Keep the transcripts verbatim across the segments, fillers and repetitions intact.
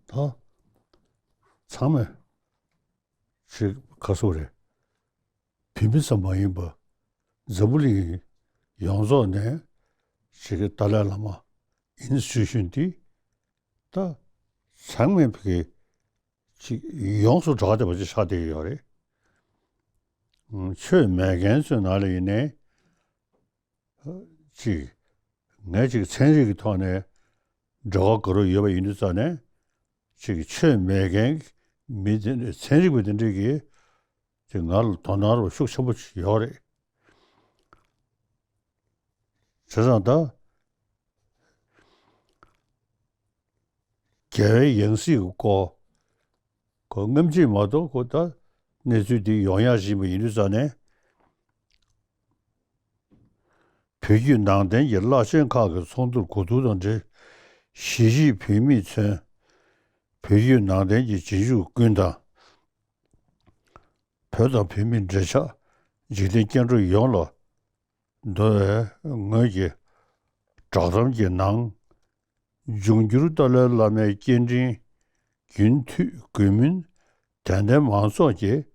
ད་ཚང་མས་ཅིག་ག་སོ་རེད། བོད་མི་ཙམ་མ་ཡིན་པ་འཛམ་བུ་གླིང་ཡོངས་རྫོགས་ནས་ཅིག་གི་ཏཱ་ལའི་བླ་མ་ཨིན་སི་ཊི་ཊུ་ཤན་འདི་ད་ཚང་མས་ཕ་གི་ཅིག་ཡོངས་སུ་གྲགས་བསྡད་པ་ཅིག་ཆགས་བསྡད་ཡོད་རེད། ཆོས་མེད་མཁན་ཚོའི་ནང་ལ་ཡིན་ནའི་ཅིག་ངས་ཅིག་ཚན་རིག་གི་ཐོག་ནས་འབྲེལ་བ་དགའ་རབ་ཡོད་པ་ཡིན་དུས་ཙང་ནས་ཅིག་ཆོས་མེད་མཁན་མི་དེ་འདྲ་ཚན་རིག་པ་དེ་འདྲས་ཀྱིས་ཅིག་ང་ལ་དོ་སྣང་རོགས་ཤུགས་ཆེན་པོ་ཡོད་རེད། བྱས་ཙང་ད་རྒྱལ་བའི་ཡང་སྲིད་ཀྱི་སྐོར་ཁོ་སྔ་ཕྱི་མ་གཏོགས་ཁོ་ད་གནས་ཚུལ་འདི་ཡོང་ཡག་བཞིན་པ་ཡིན་དུས་ཙང་ནས། བོད་བརྒྱུད་ནང་བསྟན་གྱི་བླ་ཆེན་ཁག་གི་ཚོགས་འདུར་གོ་བསྡུར་དང་འབྲེལ། གཞིས་བྱེས་བོད་མིས་མཚོན། བོད་བརྒྱུད་ནང་བསྟན་གྱི་རྗེས་འཇུག་ཀུན་དང་། བོད་དང་བོད་མིའི་འབྲེལ་ཆགས་འཇིག་རྟེན་སྐྱེ་འགྲོ་ཡོངས་ལ་འདོ་བའི་ངོས་ཀྱི་བསྒྲགས་གཏམ་གྱི་ནང་། འབྱུང་འགྱུར་ཏཱ་ལའི་བླ་མའི་སྐྱེ་ཕྲེང་རྒྱུན་མཐུད་དགོས་མིན་དད་ལྡན་མང་ཚོགས་ཀྱིས་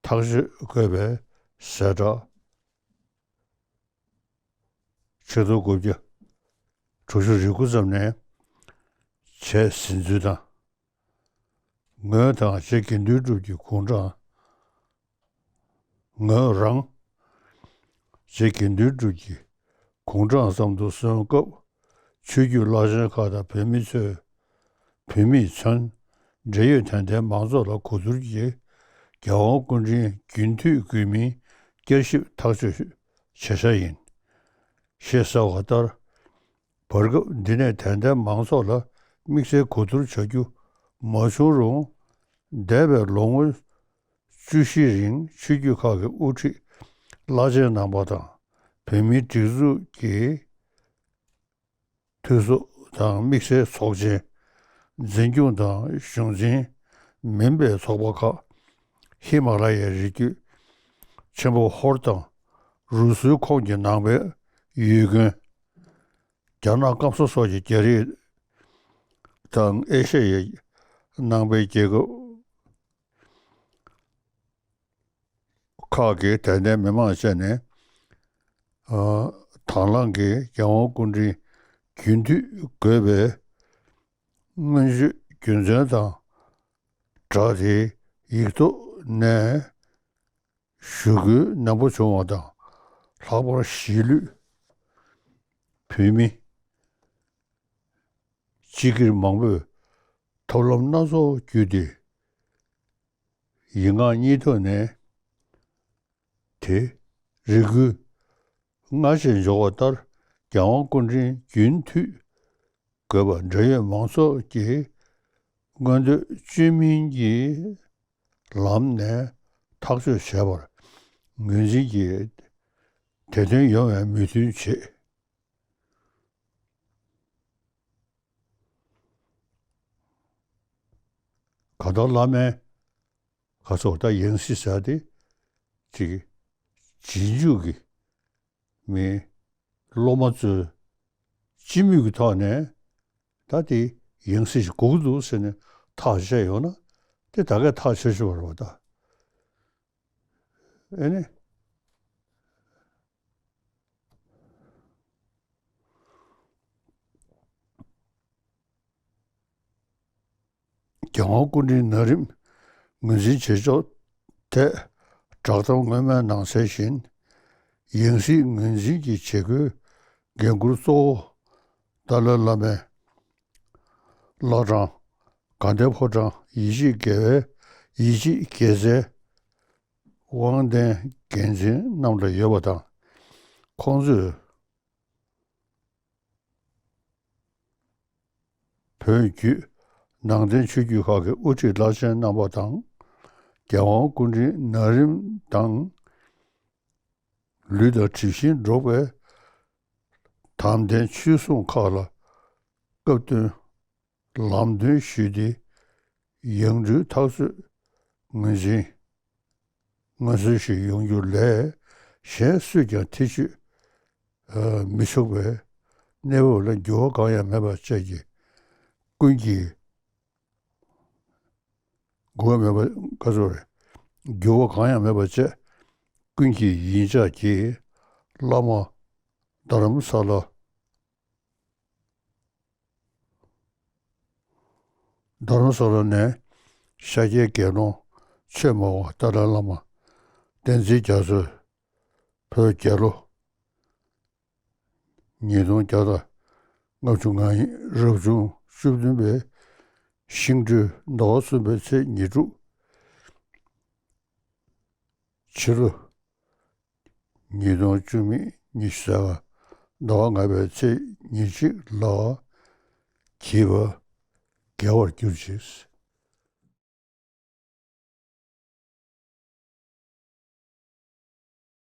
ཐག་གཅོད་དགོས་པའི་གསལ་བསྒྲགས། ཆིག་སྟོང་དགུ་བརྒྱ་དྲུག་ཅུ་རེ་དགུ་ཙམ་ནས་བྱས་ཟིན་ཚུལ་དང་། ངོས་དང་རྗེ་དགེ་འདུན་གྲུབ་ཀྱི་དགུང་གྲངས། ངོས་རང་རྗེ་དགེ་འདུན་གྲུབ་ཀྱི་དགུང་གྲངས་ཙམ་དུ་སོན་སྐབས། ཆོས་བརྒྱུད་བླ་ཆེན་ཁག་དང་བོད་མི་ཚོས། བོད་མིས་མཚོན། འབྲེལ་ཡོད་དད་ལྡན་མང་ཚོགས་ལ་གོ་བསྡུར་གྱིས། རྒྱལ་དབང་སྐུ་ཕྲེང་རྒྱུན་མཐུད་དགོས་མིན་བསྐྱར་ཞིབ་ཐག་གཅོད་བྱེད་འཆར་ཡིན། ཞེས་གསལ་བ་ལྟར། བར་སྐབས་འདི་ནས་དད་ལྡན་མང་ཚོགས་ལ་དམིགས་བསལ་གོ་བསྡུར་བྱ་རྒྱུ་མ་བྱུང་རུང་། འདས་པའི་ལོ་ངོ་བཅུ་བཞིའི་རིང་ཆོས་བརྒྱུད་ཁག་གི་དབུ་ཁྲིད་བླ་ཆེན་རྣམ་པ་དང་། བོད་མིའི་སྒྲིག་འཛུགས་ཀྱི་འཐུས་ཚོགས་དང་དམིགས་བསལ་ཚོགས་ཆེན། འཛིན་སྐྱོང་དང་གཞུང་འཛིན་མིན་པའི་ཚོགས་པ་ཁག་ཧི་མ་ལ་ཡའི་རི་རྒྱུད་ཆེན་པོ་ཧོར་དང་། རུ་སུའི་ཁོངས་ཀྱི་ནང་པའི་ཡུལ་དགོན། རྒྱ་ནག་སྐམ་ས་སོགས་ཀྱི་རྒྱ་རིགས་དང་ཨེ་ཤ་ཡའི་ནང་པའི་རྒྱལ་ཁབ་ཁག་གི་དད་ལྡན་མི་མང་བཅས་ནས། ཨ། དང་བླངས་ཀྱིས་རྒྱལ་དབང་སྐུ་ཕྲེང་རྒྱུན་མཐུད་དགོས་པའི་སྔོན་བརྗོད་རྒྱུ་མཚན་དང་སྦྲགས་ཏེ་ཡིག་ཐོག་ནས་ཞུ་སྐུལ་ནན་པོ་བྱུང་བ་དང་། ལྷག་པར་གཞིས་ལུས་བོད་མི་སྤྱི་སྒེར་མང་པོས་ཐབས་ལམ་སྣ་ཚོགས་བརྒྱུད་དེ། ཡིག་ངག་གཉིས་ཐོག་ནས་དེ་རེ་སྐུལ་སྔར་བཞིན་འབྱོར་བ་ལྟར། རྒྱལ་དབང་སྐུ་ཕྲེང་རྒྱུན་མཐུད་དགོས་པ་འབྲེལ་ཡོད་མང་ཚོགས་ཀྱི་མངོན་འདོད་བཅོས་མིན་གྱི་ལམ་ནས་ཐག་གཅོད་བྱས་པར་ངོས་འཛིན་གྱིས་དེ་དོན་ཡོང་བའི་མོས་མཐུན་བྱེད། གང་ལྟར་བླ་མའི་ག་ཚོད་ད་ཡང་སྲིད་ཟེར་ཏེ་ཅིག་རྗེས་འཇུག་གི་མི་སློབ་མ་ཚོས་སྤྱི་མོས་ཀྱི་ཐོག་ནས་ད་དེ་ཡང་སྲིད་ཞིག་དགོས་ཀྱི་འདུག་ཟེར་ནས་ཐག་བཅད་ཡོང་ན་དེ་ད་གས་ཐག་ཆོད་ཆོད་རེད་པ་ད། ཨེ་ནི། རྒྱལ་དབང་སྐུ་ཕྲེང་ན་རིམ་ངོས་འཛིན་བྱེད་ཕྱོགས་ཐད་བསྒྲགས་གཏམ་སྔོན་མའི་ནང་གསལ་བཞིན། ཡང་སྲིད་ངོས་འཛིན་གྱི་བྱེད་སྒོའི་འགན་འཁུར་གཙོ་བོ་ཏཱ་ལའི་བླ་མའི་བླ་བྲང་དགའ་ལྡན་ཕོ་བྲང་ཡིད་ཆེས་དགེ་བའི་ཡིད་ཆེས་དགེ་རྩའི་དབང་ལྡན་འགན་འཛིན་རྣམས་ལ་ཡོད་པ་དང་། ཁོང་ཚོས་བོད་བརྒྱུད་ནང་བསྟན་ཆོས་བརྒྱུད་ཁག་གི་དབུ་ཁྲིད་བླ་ཆེན་རྣམ་པ་དང་། རྒྱལ་དབང་སྐུ་ཕྲེང་ན་རིམ་དང་། ལུས་དང་གྲིབ་བཞིན་འགྲོགས་པའི་དམ་ལྡན་ཆོས་སྲུང་ཁག་ལ་སྐབས་བསྟུན་ལམ་སྟོན་ཞུས་ཏེ། ཡང་སྤྲུལ་ཐག་གཅོད་ངོས་འཛིན་མངོན་གསལ་ཞིག་ཡོང་རྒྱུ་ལས། གཞན་སུས་ཀྱང་ཐེ་བྱུས་མི་ཆོག་པའི་གནས་བབ་ལ་འགྱུར་བ་གང་ཡང་མེད་པ་བཅས་ཀྱི་ཀུན་གྱིས་ འགྱུར་བ་མེད་པ་ག་ཚོད་རེད། འགྱུར་བ་གང་ཡང་མེད་པར་བྱས། ཀུན་གྱི་ཡིད་འཇགས་ཀྱིས་བླ་མ་དྷ་རམ་ས་ལ། དྷ་རམ་ས་ལ་ནས་ཤཱཀྱའི་དགེ་སློང་ཆོས་སྨྲ་བ་ཏཱ་ལའི་བླ་མ་བསྟན་འཛིན་རྒྱ་མཚོས་བོད་རྒྱལ་ལོ་ཉིས་སྟོང་བརྒྱ་དང་ལྔ་བཅུ་ང་གཉིས་རབ་བྱུང་བཅུ་བདུན་པའི་ཤིང་སྦྲུལ་ཟླ་བ་གསུམ་པའི་ཚེས་ཉེར་དྲུག་ཕྱི་ལོ་ཉིས་སྟོང་བཅུ་མེད་ཉི་ཤུ་རྩ་ལྔ་ཟླ་བ་ལྔ་པའི་ཚེས་ཉེར་གཅིག་ལ་བགྱིས་པ་དགེ་བར་གྱུར་ཅིག།